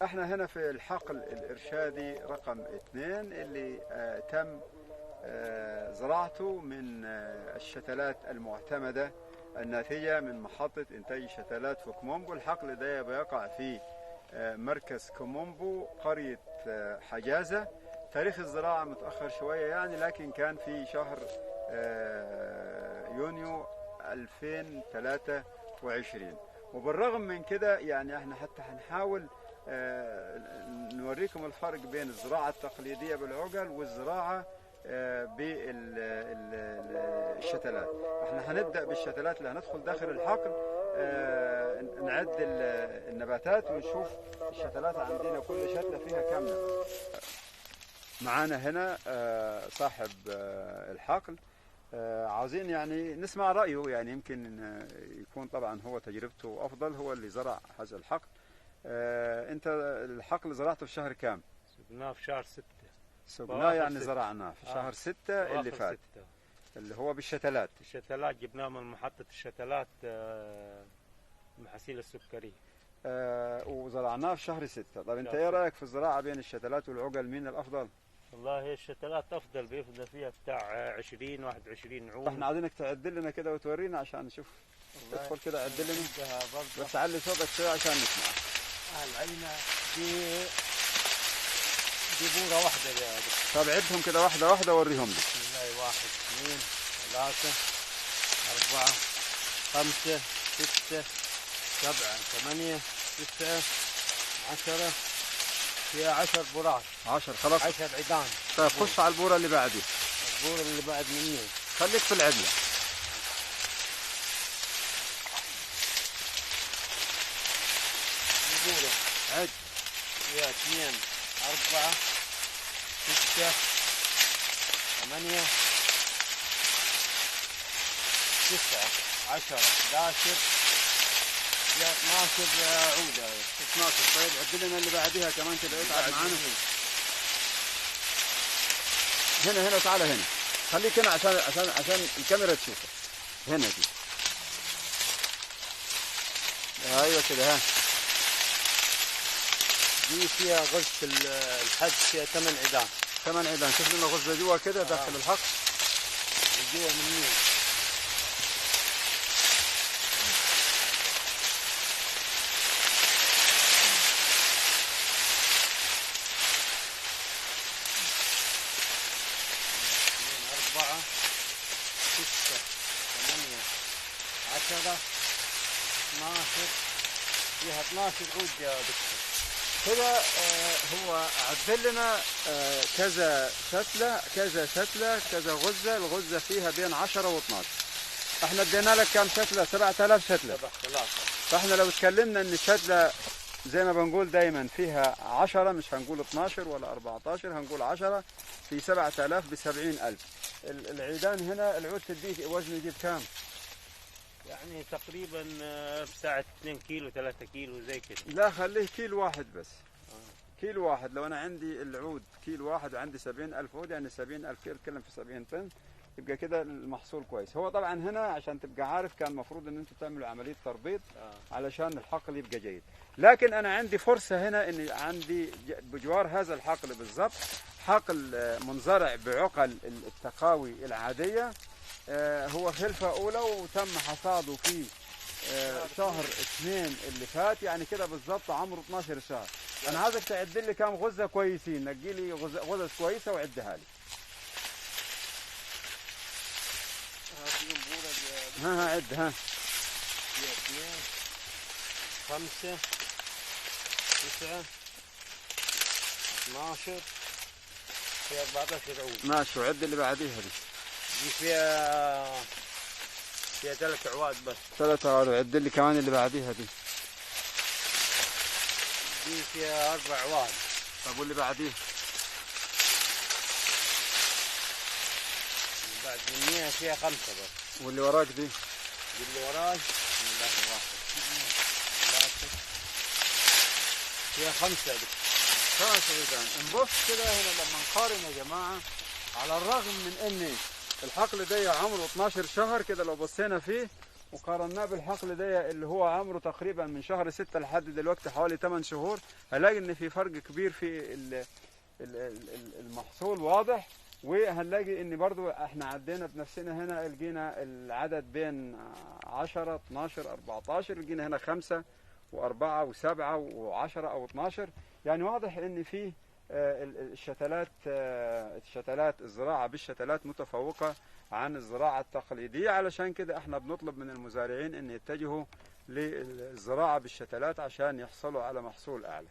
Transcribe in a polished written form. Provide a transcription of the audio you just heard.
احنا هنا في الحقل الإرشادي رقم 2 اللي تم زراعته من الشتلات المعتمدة الناتجة من محطة إنتاج الشتلات في كوم أمبو. الحقل ده بيقع في مركز كوم أمبو، قرية حجازة. تاريخ الزراعة متأخر شوية يعني، لكن كان في شهر يونيو 2023. وبالرغم من كده يعني احنا حتى هنحاول نوريكم الفرق بين الزراعة التقليدية بالعجل والزراعة بالشتلات. احنا هنبدأ بالشتلات اللي هندخل داخل الحقل، نعد النباتات ونشوف الشتلات عندنا كل شتلة فيها كم نبات. معانا هنا صاحب الحقل، عاوزين يعني نسمع رأيه، يعني يمكن يكون طبعا هو تجربته أفضل، هو اللي زرع هذا الحقل. انت الحقل زرعته في شهر كام؟ سقناه في شهر 6. سقناه يعني زرعناه في شهر 6 اللي فات، اللي هو بالشتلات. الشتلات جبناه من محطة الشتلات المحاصيل السكرية. وزرعناه في شهر 6. طب انت ايه رأيك في الزراعة بين الشتلات والعقل، مين الأفضل؟ والله الشتلات افضل، بيفضل فيها بتاع 20 21 عود. احنا عايزينك تعدل لنا كده وتورينا عشان نشوف. ادخل كده عدل لنا بس علي صوتك شوية عشان نسمع. العينة دي بورة واحدة يا دكتور. طب عدهم كده واحدة واحدة وريهم لي. بسم الله، 1 2 3 4 5 6 7 8 9 10. فيها 10 بورات. 10 خلاص، 10 عيدان. طيب خش على البوره اللي بعدي. البوره اللي بعد مني، خليك في العدله. البوره عد فيها 2 4 6 8 9 10 11 فيها 12 عودة. 12. طيب عد لنا اللي بعديها كمان كده، اتعب معانا. هنا هنا، تعالى هنا، خليك هنا عشان عشان عشان الكاميرا تشوفك. هنا دي، ايوه كده. ها دي فيها غزة الحج، فيها 8 عيدان. 8 عيدان. شوف لنا غزة جوا كده داخل الحقل. جوا منين؟ 4 6 8 10 12. فيها 12 عود يا دكتور. كده هو عدل لنا كذا شتلة كذا شتلة كذا غزة. الغزة فيها بين 10 و12. احنا ادينا لك كام شتلة؟ 7000 شتلة. 7000. فاحنا لو اتكلمنا ان الشتلة زي ما بنقول دايما فيها 10، مش هنقول 12 ولا 14، هنقول 10 في 7000 ب 70000. العيدان هنا العود تديه وزنه يجيب كام؟ يعني تقريبا بساعة 2 كيلو 3 كيلو زي كده. لا خليه كيلو واحد بس. كيلو واحد. لو انا عندي العود كيلو واحد وعندي 70000 عود، يعني 70000 كيلو، اتكلم في 70 طن، يبقى كده المحصول كويس. هو طبعا هنا عشان تبقى عارف كان المفروض ان انتم تعملوا عملية تربيط علشان الحقل يبقى جيد، لكن انا عندي فرصة هنا ان عندي بجوار هذا الحقل بالظبط حقل منزرع بعقل التقاوي العادية. هو خلفة أولى وتم حصاده في شهر 2 اللي فات، يعني كده بالظبط عمره 12 شهر. أنا عايزك تعد لي كام غزة كويسين، نجي لي غزز كويسة وعدها لي. ها عد. ها 2 5 9 12 في 14 عود. ماشي، وعد اللي بعديها دي. دي فيها 3 عواد بس. 3 عواد. وعد لي كمان اللي بعديها دي. دي فيها 4 عواد. طب واللي بعديها؟ بعد منيها فيها 5 بس. واللي وراك دي؟ دي اللي وراي بسم الله 1 2 3 فيها 5 دي. 5 عيدان. نبص كده هنا لما نقارن يا جماعة، على الرغم من ان الحقل ده عمره 12 شهر كده، لو بصينا فيه وقارناه بالحقل ده اللي هو عمره تقريبا من شهر 6 لحد دلوقتي حوالي 8 شهور، هنلاقي ان في فرق كبير في المحصول واضح. وهنلاقي ان برضو احنا عدينا بنفسنا هنا، لقينا العدد بين 10 12 14، لقينا هنا 5 و4 و7 و10 او 12. يعني واضح ان في الشتلات، الشتلات الزراعة بالشتلات متفوقة عن الزراعة التقليدية. علشان كده احنا بنطلب من المزارعين ان يتجهوا للزراعة بالشتلات عشان يحصلوا على محصول اعلى.